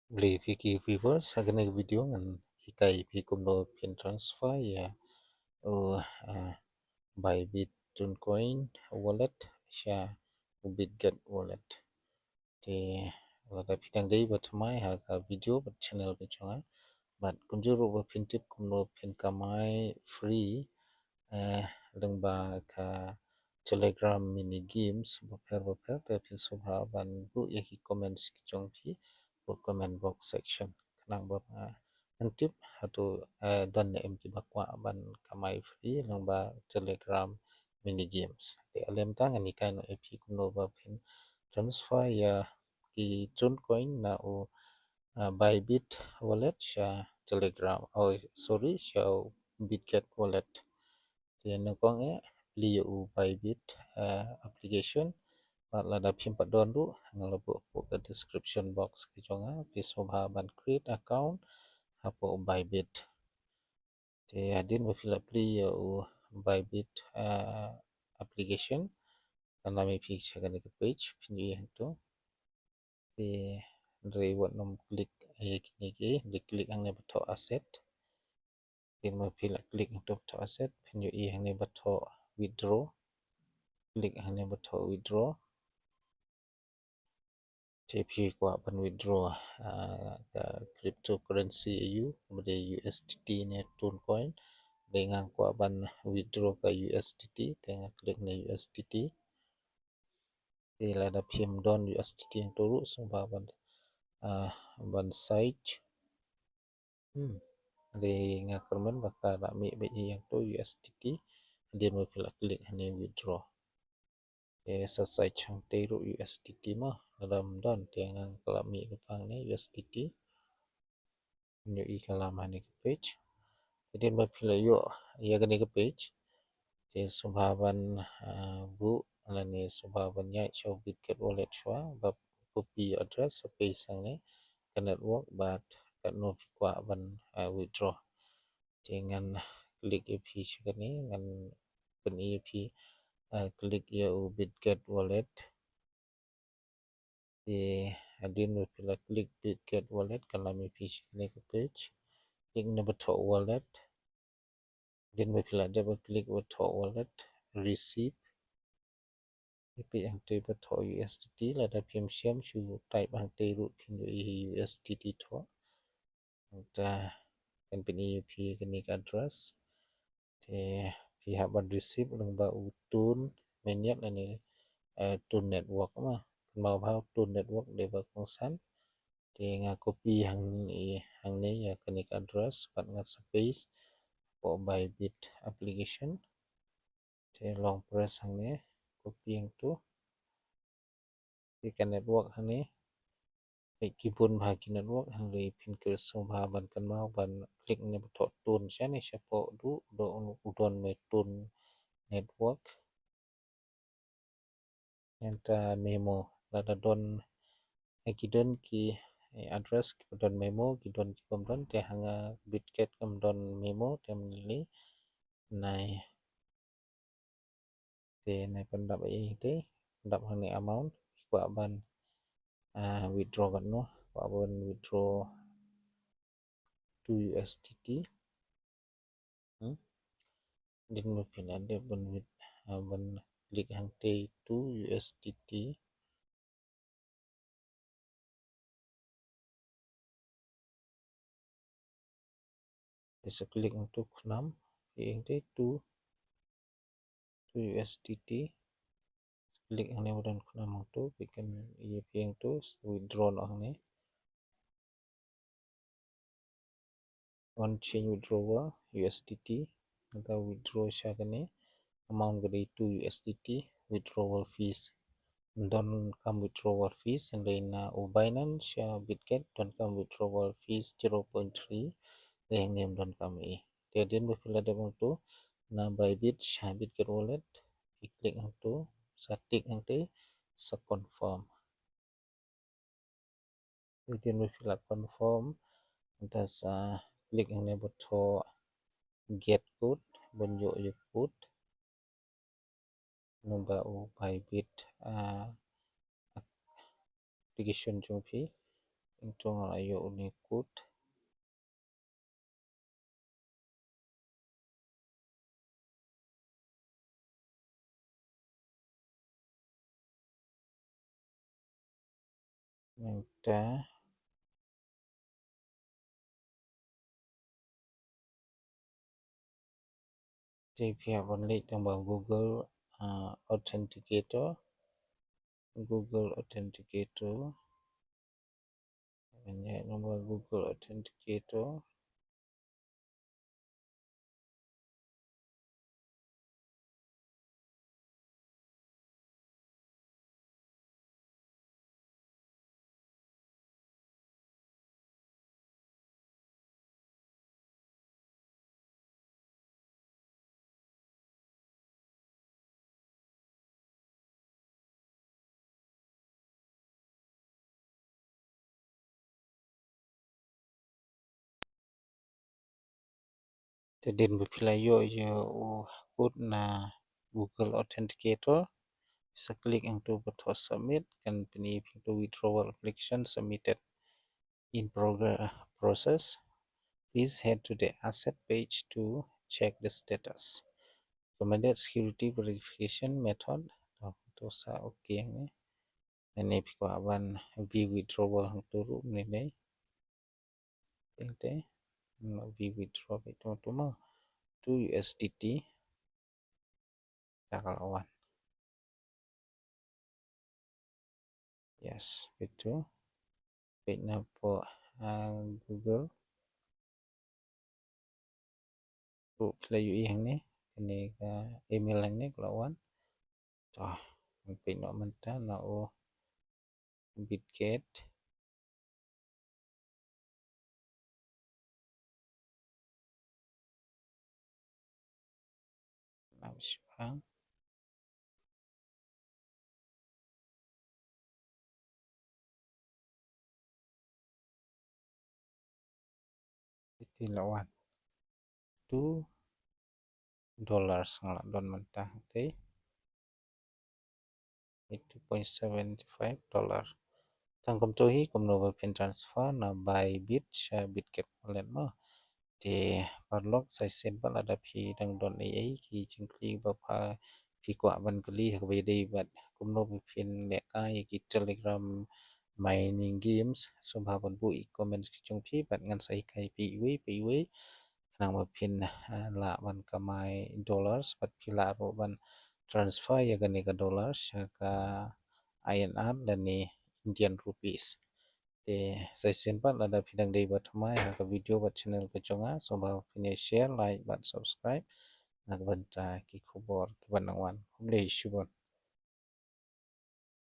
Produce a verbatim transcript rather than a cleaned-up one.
Khublei phi ki viewers, ha kane ka video ngan hikai phi kumno phin transfer ïa u, uh, Bybit Toon Coin wallet sha u Bitget wallet. Te lada phi dang dei ba thymmai ha ka video bad channel ka jong nga, bad kumjuh ruh ba phin tip kumno phin kamai free, eh, lyngba ka Telegram mini games bapher bapher, te phin sngewbha ban buh ïa ki comments ki jong phi, buh comment box section. Khnang ba, eh, ngan tip hato, eh, don ne em kiba kwah ban kamai free lyngba Telegram mini games. Te ha lem ta ngan hikai noh ïa phi kumno ba phin transfer ïa ki Toon Coin na u, eh, Bybit wallet sha Telegram, oh sorry, sha u Bitget wallet. Te nyngkong eh plie ïa u Bybit, eh, application. Bad lada phim pat don ruh nga la buh hapoh ka description box ka jong nga, phi sngewbha ban create account hapoh u Bybit. Te hadien ba phi la plie ïa u Bybit, eh, application, kan lam ïa phi sha kane ka page, phin ïohi hangto. Te hynrei wat nym click ïa kine ki, hynrei click hangne ba thoh asset. Hadien ba phi la click hangto ba thoh asset, phin ïohi hangne ba thoh withdraw. Click hangne ba thoh withdraw. Te phi kwah ban withdraw, ah, ka cryptocurrency ïa u, ba dei U S D T ne Toon Coin. Dei nga kwah ban withdraw ka U S D T, te nga click ne U S D T. Te lada phim don U S D T hangto ruh sngewbha ban, ah, ban search. Hmm. Dei nga kyrmen ba ka la mih ba ïa hangto U S D T. Hadien ba phi la click hangne withdraw. Te sa search hangtei ruh U S D T mo, lada ym don, te nga ka la mih ba pang ne U S D T. Ïohi ka lam hangne ka page. Hadien ba phi la ïoh ïa kane ka page, te sngewbha ban, ah, buh lane sngewbha ban ïaid sha u Bitget wallet shuwa, ba copy address sa paste hangne, ka network bad katno phi kwah ban, ah, withdraw. Te ngan click ïa phi sha kane, ngan pyni ïa phi, ah, click ïa u Bitget wallet. Te hadien ba phi la click Bitget wallet, kan lam ïa phi sha kane ka page. Click ne ba thoh wallet. Hadien ba phi la dep ba click ba thoh wallet, receive. Ïa phi hangtei ba thoh U S D T, lada phim shem shu type hangtei ruh phin ïohi U S D T thoh. Nangta kan pyni ïa phi kane ka address. Te phi hap ban receive lyngba u Toon Mainnet lane, eh, Toon Network ma. Kynmaw ba u Toon Network dei ba kongsan. Te nga copy hangne, hangne ïa kane ka address bad nga sa paste hapoh Bybit application. Te long press hangne, copy hangto. Te ka network hangne, peit ki bun bha ki network, hynrei phin kyrsiew bha ban kynmaw ban click ne ba thoh Toon shane shapoh duh, duh u don me Toon Network. Nangta Memo, lada don, eh, ki don ki, eh, address kiba don Memo, ki don ki bym don, te ha nga Bitget kam don Memo, te mynlei nai. Te nai pyndap ei te, pyndap hangne amount, kwah ban, ah, withdraw katno, kwah ban withdraw two U S D T. Hmm? Hadien ba phi la dep ban with-, ah, ban click hangtei two U S D T. Phi sa click hangto khnam, phi hangtei two, two U S D T. Click hangne ba don khnam hangto, phi kan ïa phi hangto, withdraw noh hangne. On chain withdrawal U S D T, nangta withdraw sha kane, amount ka dei two U S D T, withdrawal fees. Ym don kam withdrawal fees, hynrei na u Binance sha Bitget don kam withdrawal fees zero point three, te hangne ym don kam ei. Te hadien ba phi la dep hangto, na Bybit sha Bitget wallet, phi click hangto, sa tick hangtei, sa confirm. Hadien ba phi la confirm, nangta sa click hangne ba thoh get code, ban ïoh ïa u code. Lyngba u Bybit, ah, application jong phi. Ito nga la ïoh une u code. Mynta te phi hap ban leit tang ba Google, ah, Authenticator. Google Authenticator. Ban ïaid tang ba Google Authenticator. Te hadien ba phi la ïoh ïa u code na Google Authenticator, sa click hangto ba thoh submit, kan pyni phi hangto withdrawal application submitted in progress, process. Please head to the asset page to check the status. Recommended security verification method. To, to sa okay hangne. Hangne phi kwah ban view withdrawal hangto ruh mynne. Teng te, view withdraw beit to, to mo. Two U S D T. Ka la wan. Yes, beit to. Beit na pdeng, ah, Google. To phi la ïohi hangne, kane ka email hangne ka la wan. To, peit noh mynta na u Bitget. Nang shipang. Iti la wan. Two dollars nga la don mynta te. Two point seven five dollar. Tang kumto hi kumno ba phin transfer na Bybit sha Bitget wallet mo. Te paralok, sa shisien pat lada phi dang don ei ei ki jingkylli ba pha phi kwah ban kylli ha kaba ïadei bad kumno ba phin lehkai ïa ki Telegram mining games, sngewbha ban buh ïa ki comments ki jong phi bad ngan sa hikai phi iwei pa iwei. Khnang ba phin, ah, lah ban kamai dollars bad phi lah ruh ban transfer ïa kane ka dollars sha ka I N R lane Indian rupees. Te sa shisien pat lada phi dang dei ba thymmai ha ka video bad channel ka jong nga, sngewbha phin ïa share, like bad subscribe na ka bynta ki khubor kiban nang wan. Khublei shibun.